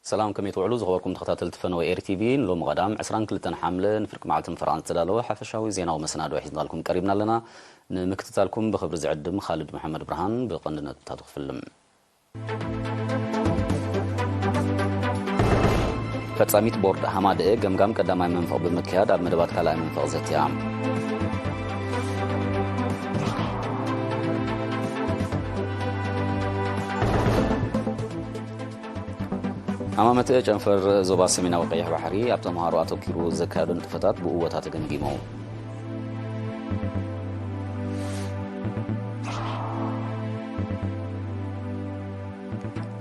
ሰላም፣ ከመይ ትውዕሉ ዝኸበርኩም ተኸታተልቲ ፈነወ ኤሪ ቲቪ? ንሎሚ ቀዳም ዕስራን ክልተን ሓምለ ንፍርቂ መዓልቲ ምፍራቓን ዝተዳለወ ሓፈሻዊ ዜናዊ መሰናዶ ሒዝናልኩም ቀሪብና ኣለና። ንምክትታልኩም ብኽብሪ ዝዕድም ኻልድ መሓመድ ብርሃን። ብቐንዲ ነጥብታቱ ክፍልም። ፈጻሚት ቦርድ ሃማደኤ ገምጋም ቀዳማይ መንፈቕ ብምክያድ ኣብ መደባት ካልኣይ መንፈቕ ዘትያ። ሃማመተ ጨንፈር ዞባ ሰሜናዊ ቀይሕ ባሕሪ ኣብ ተምሃሮ ኣተኪሩ ዘካየዶ ንጥፈታት ብኡ ቦታ ተገምጊሙ።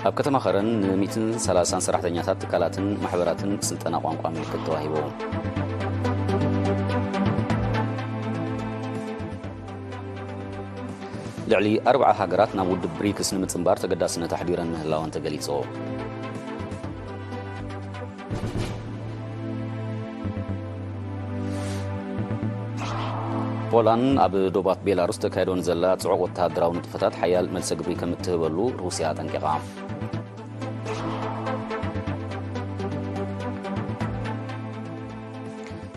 ኣብ ከተማ ኸረን ን ሚእትን ሰላሳን ሰራሕተኛታት ትካላትን ማሕበራትን ስልጠና ቋንቋ ምልክት ተዋሂቡ። ልዕሊ ኣርብዓ ሃገራት ናብ ውድብ ብሪክስ ንምጽንባር ተገዳስነት ኣሕዲረን ምህላወን ተገሊጹ። ፖላንድ ኣብ ዶባት ቤላሩስ ተካይዶ ንዘላ ጽዑቕ ወተሃደራዊ ንጥፈታት ሓያል መልሰ ግብሪ ከም እትህበሉ ሩስያ ኣጠንቂቓ።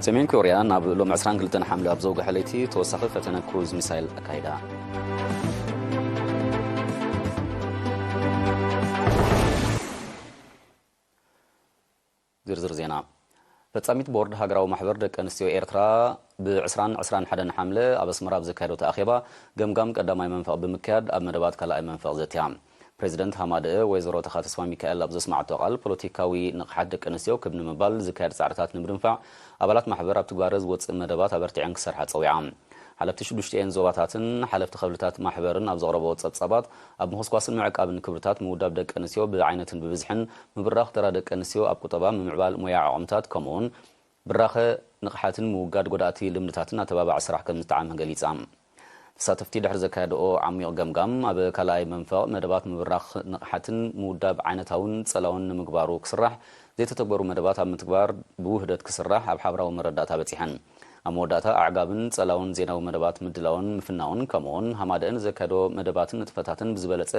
ሰሜን ኮርያ ናብ ሎም ዕስራን ክልተን ሓምለ ኣብ ዘውግሐ ለይቲ ተወሳኺ ፈተነ ክሩዝ ሚሳይል ኣካይዳ። ዝርዝር ዜና። ፈጻሚት ቦርድ ሃገራዊ ማሕበር ደቂ ኣንስትዮ ኤርትራ ብ ዕስራን ዕስራን ሓደን ሓምለ ኣብ ኣስመራ ኣብ ዘካየደቶ ኣኼባ ገምጋም ቀዳማይ መንፈቕ ብምክያድ ኣብ መደባት ካልኣይ መንፈቕ ዘትያ። ፕሬዚደንት ሃማደአ ወይዘሮ ተኻ ተስፋ ሚካኤል ኣብ ዘስማዕቶ ቃል፣ ፖለቲካዊ ንቕሓት ደቂ ኣንስትዮ ክብ ንምባል ዝካየድ ጻዕርታት ንምድንፋዕ ኣባላት ማሕበር ኣብ ትግባረ ዝወጽእ መደባት ኣበርቲዐን ክሰርሓ ጸዊዓ። ሓለፍቲ ሽዱሽቲኤን ዞባታትን ሓለፍቲ ክፍልታት ማሕበርን ኣብ ዘቕረቦ ጸብጻባት፣ ኣብ ምኹስኳስን ምዕቃብን ክብርታት ምውዳብ ደቂ ኣንስትዮ ብዓይነትን ብብዝሕን፣ ምብራኽ ተራ ደቂ ኣንስትዮ ኣብ ቁጠባ፣ ምምዕባል ሞያ ዓቕምታት፣ ከምኡውን ብራኸ ንቕሓትን ምውጋድ ጎዳእቲ ልምድታትን ኣተባባዒ ስራሕ ከም ዝተዓመ ገሊጻ። ተሳተፍቲ ድሕሪ ዘካየድኦ ዓሚቕ ገምጋም፣ ኣብ ካልኣይ መንፈቕ መደባት ምብራኽ ንቕሓትን ምውዳብ ዓይነታውን ጸላውን ንምግባሩ ክስራሕ፣ ዘይተተግበሩ መደባት ኣብ ምትግባር ብውህደት ክስራሕ ኣብ ሓበራዊ መረዳእታ በጺሐን። ኣብ መወዳእታ ኣዕጋብን ጸላውን ዜናዊ መደባት ምድላውን ምፍናውን፣ ከምኡውን ሃማደአን ዘካየዶ መደባትን ንጥፈታትን ብዝበለጸ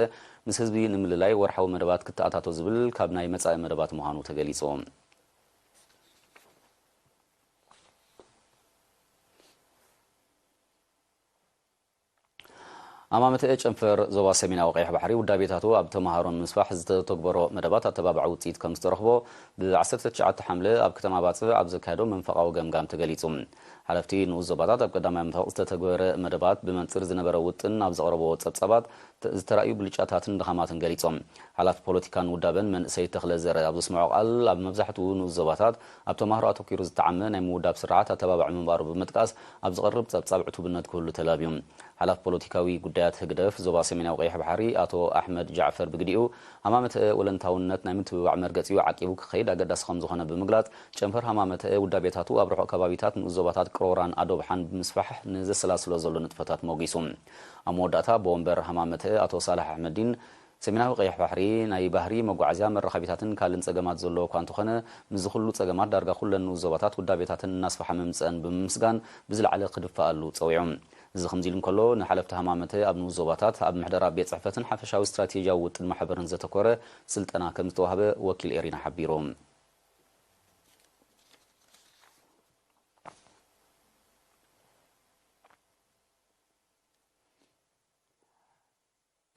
ምስ ህዝቢ ንምልላይ ወርሓዊ መደባት ክተኣታቶ ዝብል ካብ ናይ መጻኢ መደባት ምዃኑ ተገሊጹ። ኣማመተ ጨንፈር ዞባ ሰሜናዊ ቀይሕ ባሕሪ ውዳቤታቱ ኣብ ተምሃሮ ንምስፋሕ ዝተተግበሮ መደባት ኣተባባዒ ውጽኢት ከም ዝተረኽቦ ብ ዓሰርተ ትሽዓተ ሓምለ ኣብ ከተማ ባጽዕ ኣብ ዘካየዶ መንፈቓዊ ገምጋም ተገሊጹ። ሓለፍቲ ንኡስ ዞባታት ኣብ ቀዳማይ መንፈቕ ዝተተግበረ መደባት ብመንጽር ዝነበረ ውጥን ኣብ ዘቕረብዎ ጸብጻባት ተ-፣ ዝተራእዩ ብልጫታትን ድኻማትን ገሊጾም። ሓላፊ ፖለቲካን ውዳበን መንእሰይ ተኽለ ዘርእ ኣብ ዘስምዖ ቃል፣ ኣብ መብዛሕትኡ ንኡስ ዞባታት ኣብ ተማሃሮ ኣተኲሩ ዝተዓመ ናይ ምውዳብ ስርዓት ኣተባባዒ ምንባሩ ብምጥቃስ፣ ኣብ ዝቐርብ ጸብጻብ ዕቱብነት ክህሉ ተላብዩ። ሓላፊ ፖለቲካዊ ጉዳያት ህግደፍ ዞባ ሰሜናዊ ቀይሕ ባሕሪ ኣቶ ኣሕመድ ጃዕፈር ብግዲኡ፣ ሃማመተ ወለንታውነት ናይ ምትብባዕ መርገጺኡ ዓቂቡ ክኸይድ ኣገዳሲ ከም ዝኾነ ብምግላጽ፣ ጨንፈር ሃማመተ ውዳቤታቱ ኣብ ርሑቕ ከባቢታት ንኡስ ዞባታት ቅሮራን ኣዶብሓን ብምስፋሕ ንዘሰላስሎ ዘሎ ንጥፈታት ሞጊሱ። ኣብ መወዳእታ ኣቦ ወንበር ሃማመተ ኣቶ ሳልሕ ኣሕመዲን፣ ሰሜናዊ ቀይሕ ባሕሪ ናይ ባህሪ፣ መጓዓዝያ፣ መራኸቢታትን ካልእን ጸገማት ዘለዎ እኳ እንተኾነ፣ ምስዚ ኩሉ ጸገማት ዳርጋ ኩለን ንኡስ ዞባታት ውዳቤታተን እናስፍሓ ምምጽአን ብምምስጋን ብዝለዓለ ክድፈኣሉ ጸዊዑ። እዚ ከምዚ ኢሉ እንከሎ፣ ንሓለፍቲ ሃማመተ ኣብ ንኡስ ዞባታት ኣብ ምሕደራ ቤት ጽሕፈትን ሓፈሻዊ ስትራቴጂያዊ ውጥን ማሕበርን ዘተኮረ ስልጠና ከም ዝተዋህበ ወኪል ኤሪና ሓቢሩ።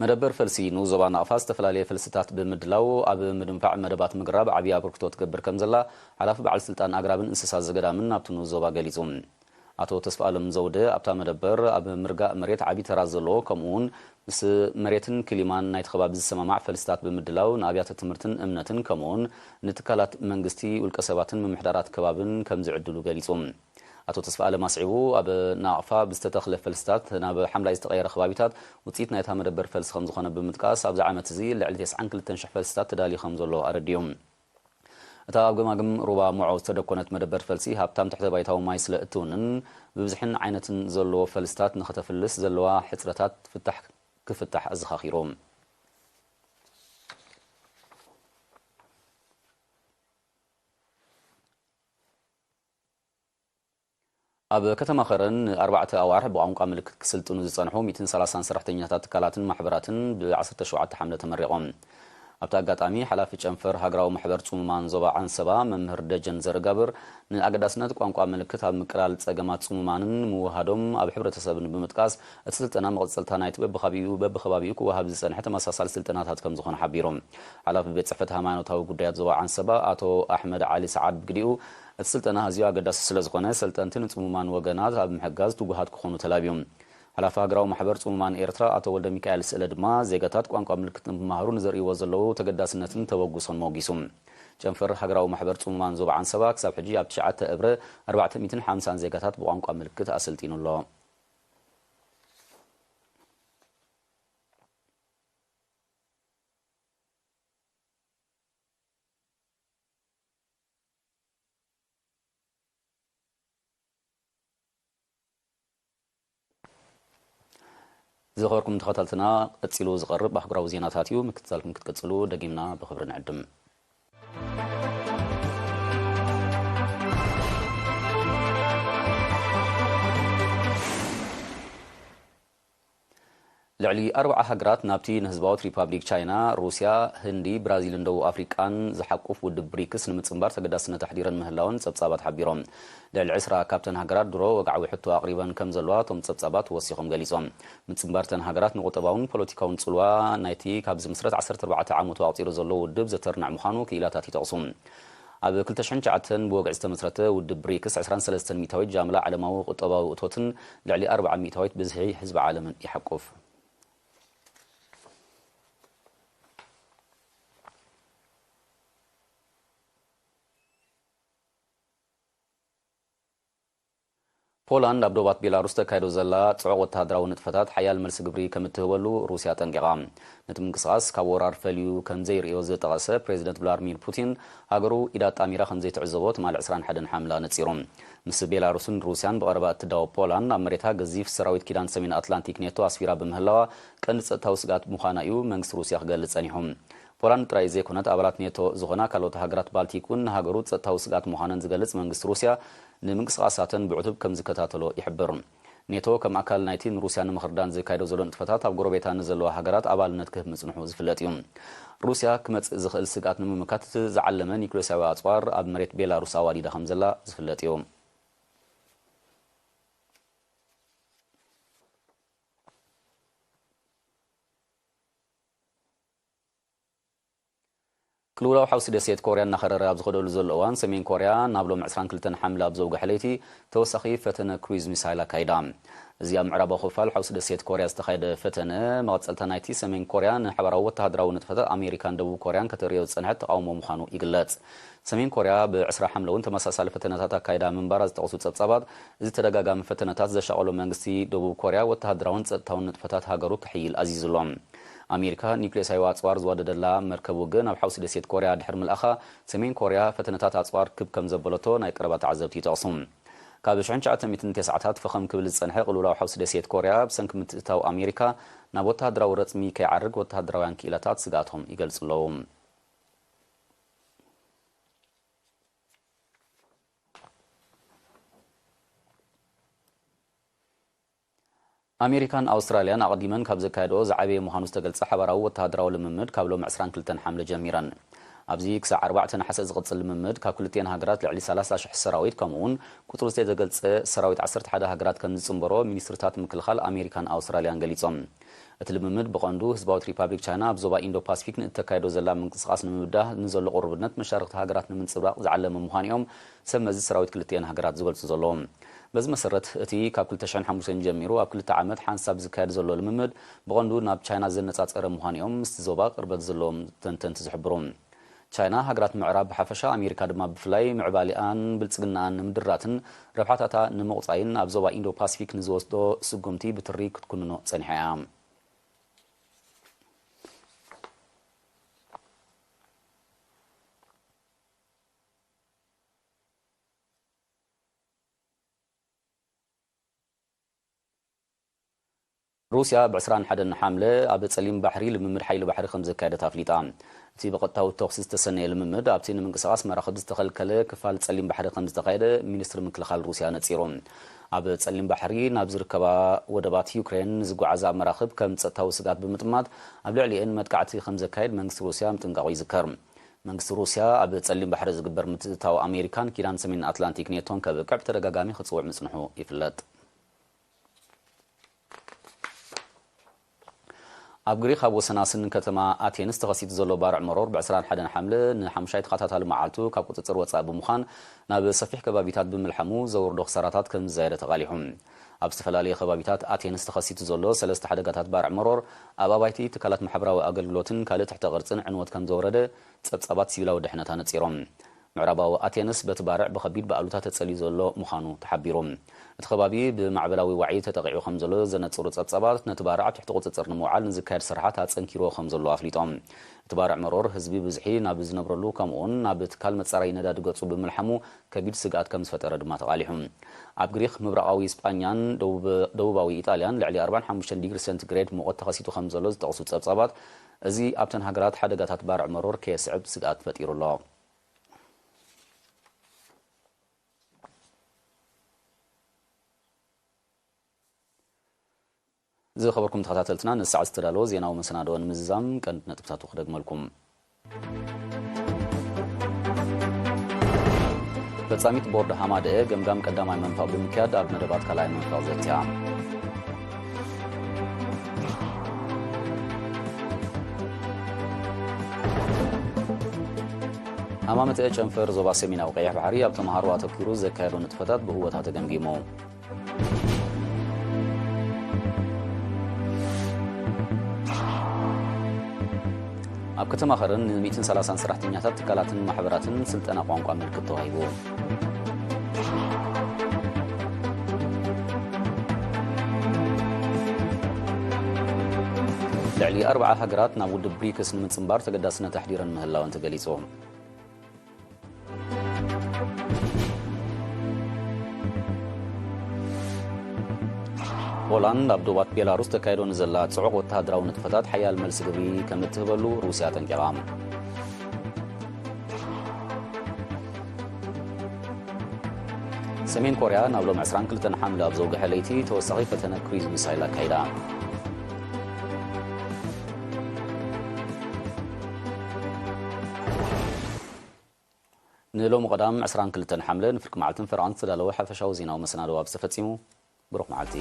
መደበር ፈልሲ ንኡስ ዞባ ናቕፋ ዝተፈላለየ ፈልስታት ብምድላው ኣብ ምድንፋዕ መደባት ምግራብ ዓብዪ ኣበርክቶ ትገብር ከም ዘላ ሓላፊ በዓል ስልጣን ኣግራብን እንስሳ ዘገዳምን ናብቲ ንኡስ ዞባ ገሊጹ። ኣቶ ተስፋኣለም ዘውደ ኣብታ መደበር ኣብ ምርጋእ መሬት ዓብዪ ተራ ዘለዎ፣ ከምኡ እውን ምስ መሬትን ክሊማን ናይቲ ከባቢ ዝሰማማዕ ፈልስታት ብምድላው ንኣብያተ ትምህርትን እምነትን ከምኡ እውን ንትካላት መንግስቲ፣ ውልቀ ሰባትን ምምሕዳራት ከባብን ከም ዝዕድሉ ገሊጹ። ኣቶ ተስፋኣለም ኣስዒቡ፣ ኣብ ናቕፋ ብዝተተኽለ ፈልስታት ናብ ሓምላይ ዝተቐየረ ከባቢታት ውፅኢት ናይታ መደበር ፈልሲ ከም ዝኾነ ብምጥቃስ፣ ኣብዚ ዓመት እዚ ልዕሊ ተስዓን ክልተን ሽሕ ፈልስታት ተዳልዩ ከም ዘሎ ኣረዲኡ። እታ ኣብ ገማግም ሩባ ሞዖ ዝተደኮነት መደበር ፈልሲ ሃብታም ትሕተ ባይታዊ ማይ ስለ እትውንን፣ ብብዝሕን ዓይነትን ዘለዎ ፈልስታት ንኸተፍልስ ዘለዋ ሕፅረታት ፍታሕ ክፍታሕ ኣዘኻኺሩ። ኣብ ከተማ ኸረን ንኣርባዕተ ኣዋርሕ ብቋንቋ ምልክት ክስልጥኑ ዝጸንሑ ሚእትን ሰላሳን ሰራሕተኛታት ትካላትን ማሕበራትን ብ ዓሰርተ ሸውዓተ ሓምለ ተመሪቖም። ኣብቲ ኣጋጣሚ፣ ሓላፊ ጨንፈር ሃገራዊ ማሕበር ጽሙማን ዞባ ዓንሰባ መምህር ደጀን ዘርጋብር፣ ንኣገዳስነት ቋንቋ ምልክት ኣብ ምቅላል ጸገማት ጽሙማንን ምውሃዶም ኣብ ሕብረተሰብን ብምጥቃስ፣ እቲ ስልጠና መቐጸልታ ናይቲ በብኸባቢኡ በብኸባቢኡ ክወሃብ ዝጸንሐ ተመሳሳሊ ስልጠናታት ከም ዝኾነ ሓቢሮም። ሓላፊ ቤት ጽሕፈት ሃይማኖታዊ ጉዳያት ዞባ ዓንሰባ ኣቶ ኣሕመድ ዓሊ ሰዓድ ብግዲኡ፣ እቲ ስልጠና ኣዝዩ ኣገዳሲ ስለ ዝኾነ፣ ሰልጠንቲ ንጽሙማን ወገናት ኣብ ምሕጋዝ ትጉሃት ክኾኑ ተላብዮም። ሓላፊ ሃገራዊ ማሕበር ጽሙማን ኤርትራ ኣቶ ወልደ ሚካኤል ስእለ ድማ፣ ዜጋታት ቋንቋ ምልክት ንክመሃሩ ንዘርእይዎ ዘለዉ ተገዳስነትን ተበግሶን መወጊሱ። ጨንፈር ሃገራዊ ማሕበር ጽሙማን ዞባ ዓንሰባ ክሳብ ሕጂ ኣብ ትሽዓተ እብረ ኣርባዕተ ሚእትን ሓምሳን ዜጋታት ብቋንቋ ምልክት ኣሰልጢኑ ኣሎ። ዝኸበርኩም ተኸታተልትና፣ ቀጺሉ ዝቐርብ ኣህጉራዊ ዜናታት እዩ። ምክትታልኩም ክትቀጽሉ ደጊምና ብኽብሪ ንዕድም። ልዕሊ ኣርብዓ ሃገራት ናብቲ ንህዝባዊት ሪፓብሊክ ቻይና፣ ሩስያ፣ ህንዲ፣ ብራዚልን ደቡብ ኣፍሪቃን ዝሓቁፍ ውድብ ብሪክስ ንምጽንባር ተገዳስነት ኣሕዲረን ምህላወን ጸብጻባት ሓቢሮም። ልዕሊ ዕስራ ካብተን ሃገራት ድሮ ወግዓዊ ሕቶ ኣቕሪበን ከም ዘለዋ እቶም ጸብጻባት ወሲኾም ገሊጾም። ምጽንባርተን ሃገራት ንቁጠባውን ፖለቲካውን ጽልዋ ናይቲ ካብ ዝምስረት ዓሰርተ ኣርባዕተ ዓመት ኣቑጺሩ ዘሎ ውድብ ዘተርንዕ ምዃኑ ክኢላታት ይጠቕሱ። ኣብ ክልተ ሽሕን ትሽዓተን ብወግዒ ዝተመስረተ ውድብ ብሪክስ፣ ዕስራን ሰለስተን ሚእታዊት ጃምላ ዓለማዊ ቁጠባዊ እቶትን ልዕሊ ኣርብዓ ሚእታዊት ብዝሒ ህዝቢ ዓለምን ይሓቁፍ። ፖላንድ ኣብ ዶባት ቤላሩስ ተካይዶ ዘላ ጽዑቕ ወተሃደራዊ ንጥፈታት ሓያል መልሲ ግብሪ ከም እትህበሉ ሩስያ ኣጠንቂቓ። ነቲ ምንቅስቓስ ካብ ወራር ፈልዩ ከም ዘይርእዮ ዝጠቐሰ ፕሬዚደንት ቭላድሚር ፑቲን፣ ሃገሩ ኢዳ ኣጣሚራ ከም ዘይትዕዘቦ ትማሊ ዕስራን ሓደን ሓምላ ነጺሩ። ምስ ቤላሩስን ሩስያን ብቐረባ እትዳወብ ፖላንድ፣ ኣብ መሬታ ገዚፍ ሰራዊት ኪዳን ሰሜን ኣትላንቲክ ኔቶ ኣስፊራ ብምህላዋ፣ ቀንዲ ጸጥታዊ ስግኣት ምዃና እዩ መንግስቲ ሩስያ ክገልጽ ጸኒሑ። ፖላንድ ጥራይ ዘይኮነት፣ ኣባላት ኔቶ ዝኾና ካልኦት ሃገራት ባልቲክ እውን ንሃገሩ ጸጥታዊ ስግኣት ምዃነን ዝገልጽ መንግስቲ ሩስያ፣ ንምንቅስቓሳተን ብዕቱብ ከም ዝከታተሎ ይሕብር። ኔቶ ከም ኣካል ናይቲ ንሩስያ ንምኽርዳን ዝካየዶ ዘሎ ንጥፈታት፣ ኣብ ጎረቤታ ንዘለዋ ሃገራት ኣባልነት ክህብ ምጽንሑ ዝፍለጥ እዩ። ሩስያ ክመጽእ ዝኽእል ስግኣት ንምምካት ዝዓለመ ኒውክሌሳዊ ኣጽዋር ኣብ መሬት ቤላሩስ ኣዋዲዳ ከም ዘላ ዝፍለጥ እዩ። ቅልውላው ሓውሲ ደሴት ኮርያ እናኸረረ ኣብ ዝኸደሉ ዘሎ እዋን፣ ሰሜን ኮርያ ናብ ሎም ዕስራን ክልተን ሓምለ ኣብ ዘውግሐ ለይቲ ተወሳኺ ፈተነ ክሩይዝ ሚሳይል ኣካይዳ። እዚ ኣብ ምዕራባዊ ክፋል ሓውሲ ደሴት ኮርያ ዝተኻየደ ፈተነ፣ መቐጸልታ ናይቲ ሰሜን ኮርያ ንሓባራዊ ወተሃደራዊ ንጥፈታት ኣሜሪካን ደቡብ ኮርያን ከተርእዮ ዝጸንሐት ተቓውሞ ምዃኑ ይግለጽ። ሰሜን ኮርያ ብዕስራ ሓምለ እውን ተመሳሳሊ ፈተነታት ኣካይዳ ምንባራ ዝጠቕሱ ጸብጻባት፣ እዚ ተደጋጋሚ ፈተነታት ዘሻቐሎ መንግስቲ ደቡብ ኮርያ ወተሃደራውን ጸጥታውን ንጥፈታት ሃገሩ ክሕይል ኣዚዙ ኣሎ። ኣሜሪካ ኒውክሌሳዊ ኣጽዋር ዝዋደደላ መርከብ ውግእ ናብ ሓውሲ ደሴት ኮርያ ድሕሪ ምልኣኻ፣ ሰሜን ኮርያ ፈተነታት ኣጽዋር ክብ ከም ዘበለቶ ናይ ቀረባ ተዓዘብቲ ይጠቕሱ። ካብ ሽሕን ትሽዓተ ሚእትን ተስዓታት ፈኸም ክብል ዝጸንሐ ቅልውላው ሓውሲ ደሴት ኮርያ፣ ብሰንኪ ምትእትታው ኣሜሪካ ናብ ወተሃደራዊ ረጽሚ ከይዓርግ፣ ወተሃደራውያን ክኢላታት ስግኣቶም ይገልጹ ኣለዉ። ኣሜሪካን ኣውስትራልያን ኣቐዲመን ካብ ዘካየድኦ ዝዓበየ ምዃኑ ዝተገልጸ ሓባራዊ ወተሃደራዊ ልምምድ፣ ካብ ሎም ዕስራን ክልተን ሓምለ ጀሚረን። ኣብዚ ክሳዕ ኣርባዕተ ነሓሰ ዝቕጽል ልምምድ፣ ካብ ክልቲኤን ሃገራት ልዕሊ ሰላሳ ሽሕ ሰራዊት፣ ከምኡ እውን ቁጽሩ ዘይተገልጸ ሰራዊት ዓሰርተ ሓደ ሃገራት ከም ዝጽንበሮ ሚኒስትርታት ምክልኻል ኣሜሪካን ኣውስትራልያን ገሊጾም። እቲ ልምምድ ብቐንዱ ህዝባዊት ሪፓብሊክ ቻይና ኣብ ዞባ ኢንዶ ፓሲፊክ ንእተካይዶ ዘላ ምንቅስቓስ ንምብዳህ ንዘሎ ቁርብነት መሻርኽቲ ሃገራት ንምንጽብራቕ ዝዓለመ ምዃኑ እዮም ሰብ መዚ ሰራዊት ክልቲኤን ሃገራት ዝገልጹ ዘለዉ። በዚ መሰረት፣ እቲ ካብ ክልተ ሽሕን ሓሙሽተን ጀሚሩ ኣብ ክልተ ዓመት ሓንሳብ ዝካየድ ዘሎ ልምምድ፣ ብቐንዱ ናብ ቻይና ዘነጻጸረ ምዃኑ እዮም ምስቲ ዞባ ቅርበት ዘለዎም ተንተንቲ ዝሕብሩ። ቻይና፣ ሃገራት ምዕራብ ብሓፈሻ፣ ኣሜሪካ ድማ ብፍላይ፣ ምዕባሊኣን ብልጽግናኣን ንምድራትን ረብሓታታ ንምቑጻይን ኣብ ዞባ ኢንዶ ፓሲፊክ ንዝወስዶ ስጉምቲ ብትሪ ክትኩንኖ ጸኒሓ እያ። ሩስያ ብ ዕስራን ሓደን ሓምለ ኣብ ጸሊም ባሕሪ ልምምድ ሓይሊ ባሕሪ ከም ዘካየደት ኣፍሊጣ። እቲ ብቐጥታዊ ተኹሲ ዝተሰነየ ልምምድ ኣብቲ ንምንቅስቓስ መራኽብ ዝተኸልከለ ክፋል ጸሊም ባሕሪ ከም ዝተኻየደ ሚኒስትሪ ምክልኻል ሩስያ ነጺሩ። ኣብ ጸሊም ባሕሪ ናብ ዝርከባ ወደባት ዩክሬን ዝጓዓዛ መራኽብ ከም ጸጥታዊ ስግኣት ብምጥማት ኣብ ልዕሊኤን መጥቃዕቲ ከም ዘካየድ መንግስቲ ሩስያ ምጥንቃቑ ይዝከር። መንግስቲ ሩስያ ኣብ ጸሊም ባሕሪ ዝግበር ምትእትታው ኣሜሪካን ኪዳን ሰሜን ኣትላንቲክ ኔቶን ከብቅዕ ብተደጋጋሚ ክጽውዕ ምጽንሑ ይፍለጥ። ኣብ ግሪኽ ኣብ ወሰናስን ከተማ ኣቴንስ ተኸሲቱ ዘሎ ባርዕ መሮር ብ ዕስራን ሓደን ሓምለ ንሓሙሻይ ተኸታታሊ መዓልቱ ካብ ቁጽጽር ወጻኢ ብምዃን ናብ ሰፊሕ ከባቢታት ብምልሓሙ ዘውርዶ ክሳራታት ከም ዝዛየደ ተቓሊሑ። ኣብ ዝተፈላለዩ ከባቢታት ኣቴንስ ተኸሲቱ ዘሎ ሰለስተ ሓደጋታት ባርዕ መሮር ኣብ ኣባይቲ ትካላት ማሕበራዊ ኣገልግሎትን ካልእ ትሕተ ቅርጽን ዕንወት ከም ዘውረደ ጸብጻባት ሲቪላዊ ድሕነት ኣነጺሮም። ምዕራባዊ ኣቴንስ በቲ ባርዕ ብኸቢድ ብኣሉታ ተጸልዩ ዘሎ ምዃኑ ተሓቢሩ። እቲ ከባቢ ብማዕበላዊ ዋዒ ተጠቒዑ ከም ዘሎ ዘነጽሩ ጸብጻባት፣ ነቲ ባርዕ ኣብ ትሕቲ ቁጽጽር ንምውዓል ንዝካየድ ስራሓት ኣጸንኪርዎ ከም ዘሎ ኣፍሊጦም። እቲ ባርዕ መሮር ህዝቢ ብዝሒ ናብ ዝነብረሉ ከምኡውን ናብ ትካል መጻረዪ ነዳዲ ገጹ ብምልሓሙ ከቢድ ስግኣት ከም ዝፈጠረ ድማ ተቓሊሑ። ኣብ ግሪኽ፣ ምብራቓዊ ስጳኛን ደቡብ-፣ ደቡባዊ ኢጣልያን ልዕሊ ኣርባን ሓሙሽተን ዲግሪ ሴንቲግሬድ ሙቐት ተኸሲቱ ከም ዘሎ ዝጠቕሱ ጸብጻባት፣ እዚ ኣብተን ሃገራት ሓደጋታት ባርዕ መሮር ከየስዕብ ስግኣት ፈጢሩ ኣሎ። ዝኸበርኩም ተኸታተልትና፣ ንሰዓት ዝተዳለወ ዜናዊ መሰናድኦ ንምዝዛም ቀንዲ ነጥብታቱ ክደግመልኩም። ፈጻሚት ቦርድ ሃማደኤ ገምጋም ቀዳማይ መንፈቕ ብምክያድ ኣብ መደባት ካልኣይ መንፈቕ ዘትያ። ሃማመተ ጨንፈር ዞባ ሰሜናዊ ቀይሕ ባሕሪ ኣብ ተምሃሮ ኣተኲሩ ዘካየዶ ንጥፈታት ብእወታ ተገምጊሙ። ኣብ ከተማ ኸረን ን ሚእትን ሰላሳን ሰራሕተኛታት ትካላትን ማሕበራትን ስልጠና ቋንቋ ምልክት ተዋሂቡ። ልዕሊ ኣርብዓ ሃገራት ናብ ውድብ ብሪክስ ንምጽንባር ተገዳስነት ኣሕዲረን ምህላወን ተገሊጹ። ፖላንድ ኣብ ዶባት ቤላሩስ ተካይዶ ንዘላ ጽዑቕ ወተሃደራዊ ንጥፈታት ሓያል መልሲ ግብሪ ከም እትህበሉ ሩስያ ኣጠንቂቓ። ሰሜን ኮርያ ናብ ሎም ዕስራን ክልተን ሓምለ ኣብ ዘውግሐ ለይቲ ተወሳኺ ፈተነ ክሩዝ ሚሳይል ኣካይዳ። ንሎሚ ቀዳም ዕስራን ክልተን ሓምለ ንፍርቂ መዓልትን ፈረቓን ዝተዳለወ ሓፈሻዊ ዜናዊ መሰናድኦ ኣብዚ ተፈጺሙ። ብሩኽ መዓልቲ።